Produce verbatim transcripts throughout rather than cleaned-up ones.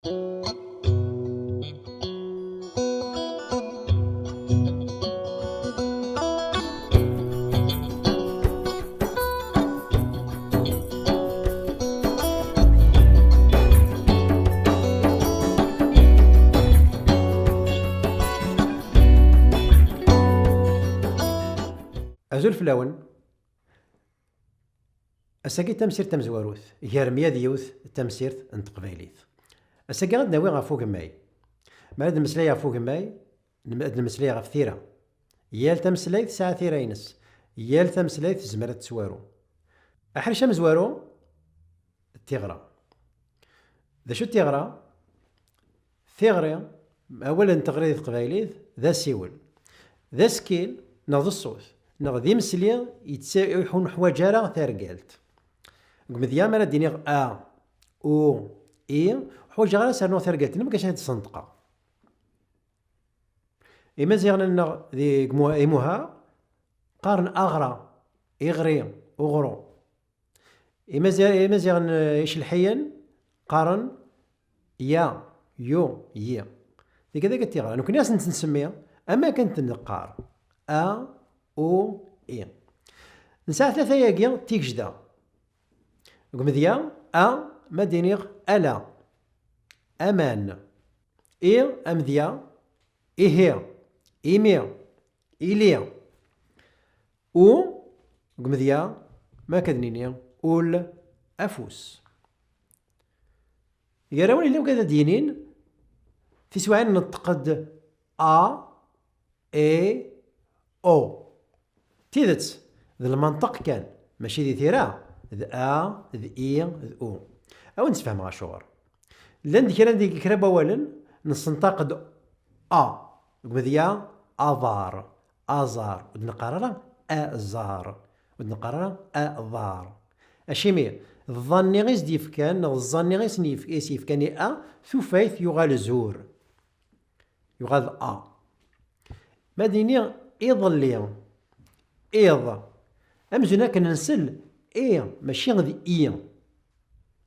Azul fell-awen. Ass-agi d tamsirt tamezwarut gar mya d yiwet n tamsirt n teqbaylit. Ass-agi ad d-nawi ɣef ugemmay. Mi ara d-nemmeslay ɣef ugemmay, nem-, ad d-nemmeslay ɣef tira. Yal tameslayt tesɛa tira-ines. Yal tameslayt tezmer ad tettwaru. Aḥric amezwaru d tiɣra. D acu d tiɣra? Tiɣri, awal n teɣri di teqbaylit d asiwel. D asekkil neɣ d ṣṣut neɣ d imesli yetta-, ur neḥwaǧ ara targalt. Deg umedya mi ara d-iniɣ a, u, i, ḥwaǧeɣ ara s-rnuɣ targalt-nni, ma kan ad tt-sneṭqeɣ. Imaziɣen-nneɣ di Gmu-, Imuha qqaren aɣra, iɣri, uɣru. Imazi-, Imaziɣen, eh, icelḥiyen qqaren ya, yu, yi. Tigad akka d tiɣra. Nekni ad sent-nsemmi am akken ten-neqqar. A, u, i. Nesɛa tlata-yagi d tigejda. Deg umedya, a, ma d-iniɣ ala, aman. I, amedya, ihi, imi, ili. U, deg umedya, ma akka d-nini, ul, afus. Gar-awen yella wigad ad d-yinin, tiswiɛin neṭṭeq-d a, e, o. Tidet, d lmenṭeq kan, mačči di tira, d a, d i, d u. A wen-d-sfehmeɣ acuɣer. Llan-d kra n, kra n wawalen, nessenṭaq-d a. Deg umedya, aḍar, aẓar. Ur d-neqqar ara aẓar. Ur d-neqqar ara aḍar. Acimi? D ẓẓan-nni i s-d-yefkan, neɣ d ẓẓan-nni i sen-yef-, i s-yefkan i a, tufayt yuɣal zur. Yuɣal d a. Ma d-nini iḍelli, iḍ. Amzun akken nsell i, mačči d i.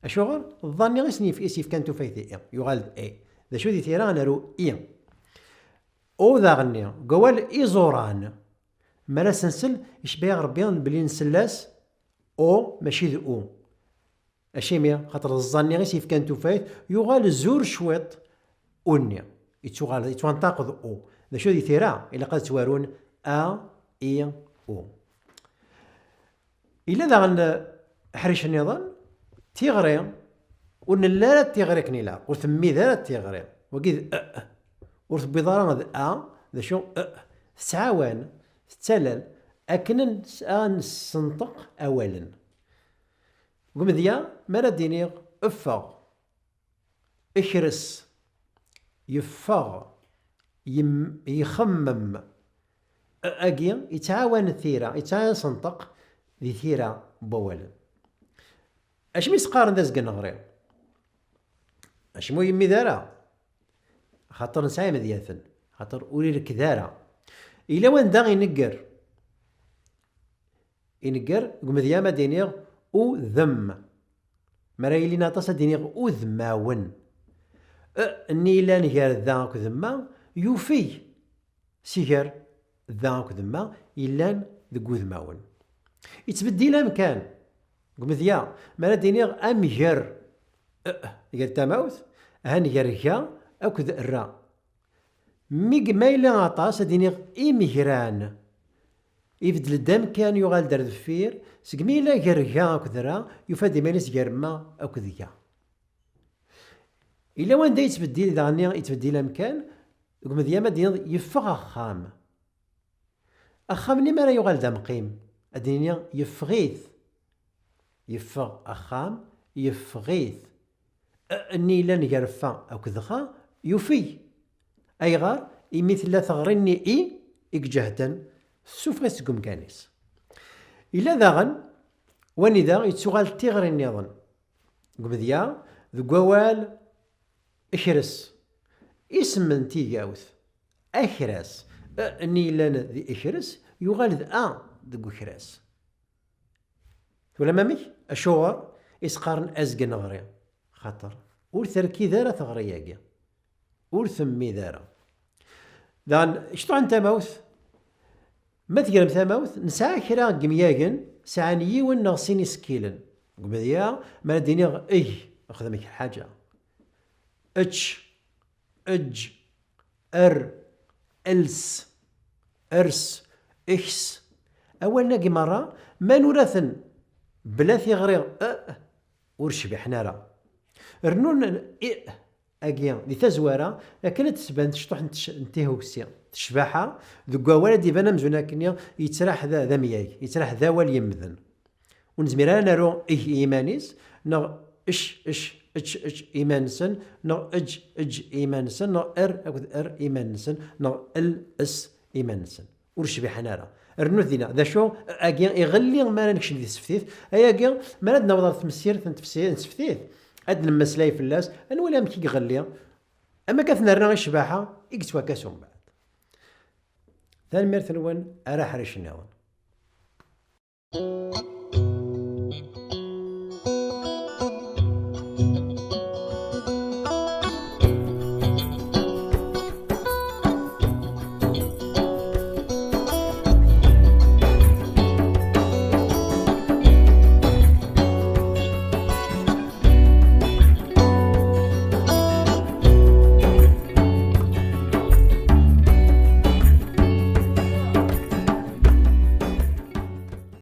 Acuɣer? D ẓẓan-nni i sen-yef-, i s-yefkan tufayt i, yuɣal d e. D acu di tira ad naru i? U daɣenni, deg wawal iẓuran. Mi ara s-nsell, icebba-yaɣ Rebbi belli nsell-as o, mačči d u. Acimi? Xaṭer d ẓẓan-nni i s-yefkan tufayt, yuɣal zur cwiṭ u-nni. Yettuɣal, yettwanṭaq d u. D acu di tira? Ilaq ad ttwarun a, i, u. Yella daɣen aḥric nniḍen, tiɣri, ur nelli ara d tiɣri akken ilaq, ur temmid ara d tiɣri. Wagi d ë, ur tewwiḍ ara d a, d acu? Ë. Tettɛawan, tettalal, akken ad nes-, ad nessenṭeq awalen. Deg umedya, mi ara d-iniɣ ffeɣ, ekres, yeffeɣ, yem-, yexemmem. Agi yettɛawan tira, yettɛawan senṭeq di tira n wawalen. Acimi s-qqaren d azgen neɣri? Acimi ur yemmid ara? Xaṭer nesɛa imedyaten, xaṭer ur irekked ara. Yella wanda inegger. Inegger, deg umedya ma d-iniɣ udem. Mi ara yilin aṭas ad d-iniɣ udmawen. E, nni yellan gar da akked ma, yufeg si gar da akked ma yellan deg udmawen. Yettbeddil amkan. Deg umedya, mi ara d-iniɣ amger, e, gar tamawt, ahan gar ga akked ra. Mi g-, ma yella aṭas, ad iniɣ imegran. Ibeddel-d amkan, yuɣal-d ar deffir. Segmi yella gar ga akked ra, yufa-d iman-is gar ma akked ga. Yella wanda yettbeddil, daɣen yettbeddil amkan, deg umedya ma d-iniḍ yeffeɣ axxam. Axxam-nni mi ara yuɣal d amqim, ad d-nini yeffeɣ-it. Yeffeɣ axxam, yeffeɣ-it. E, nni yellan gar fa akked xa, yufeg. Ayɣer? Imi tella teɣri-nni i, i iǧehden, tessufeɣ-it seg umkan-is. Yella daɣen wanida yettuɣal d tiɣri nniḍen. Deg umedya, deg wawal ekres. Isem n tigawt, akras. E, nni yellan di ekres, yuɣal d a deg ukras. Twalam amek? Acuɣer i s-qqaren azgen ɣri? Xaṭer Ur terkid ara teɣri-agi. Ur temmid ara. Daɣen, cṭuḥ n tamawt, ma tegrem tamawt, nesɛa kra n yemyagen sɛan yiwen neɣ sin isekkilen. Deg umedya, mi ara d-iniɣ eg, xdem kra lḥaǧa. Ečč, eǧǧ, err, els, ers, eks. Awalen-agi merra, ma nura-ten bla tiɣri e, ur cbiḥen ara. Rnun i agi di tazwara, akken ad d-tban tecṭuḥ n tc-, n tihuksa, tecbaḥa, deg wawal ad d-iban amzun akkenni yettraḥ d, d amyag, yettraḥ d awal yemmden. Ur nezmir ara ad naru eg i yiman-is, neɣ ec, ec, ec, ec i yiman-nsen, neɣ eǧ, eǧ i yiman-nsen, neɣ er akked er i yiman-nsen, neɣ el, es i yiman-nsen. Ur cbiḥen ara. Rnut dinna. D acu, agi iɣelli mi ara nekcem di tseftit, ayagi mi ara d-naweḍ ɣer tmessirt n tefsi-, n tseftit, ad d-nemmeslay fell-as, ad nwali amek i iɣelli, am akka ad t-nerna i ccbaḥa i yettwakkas umbeɛd. Tanemmirt-nwen, ar aḥric nniḍen.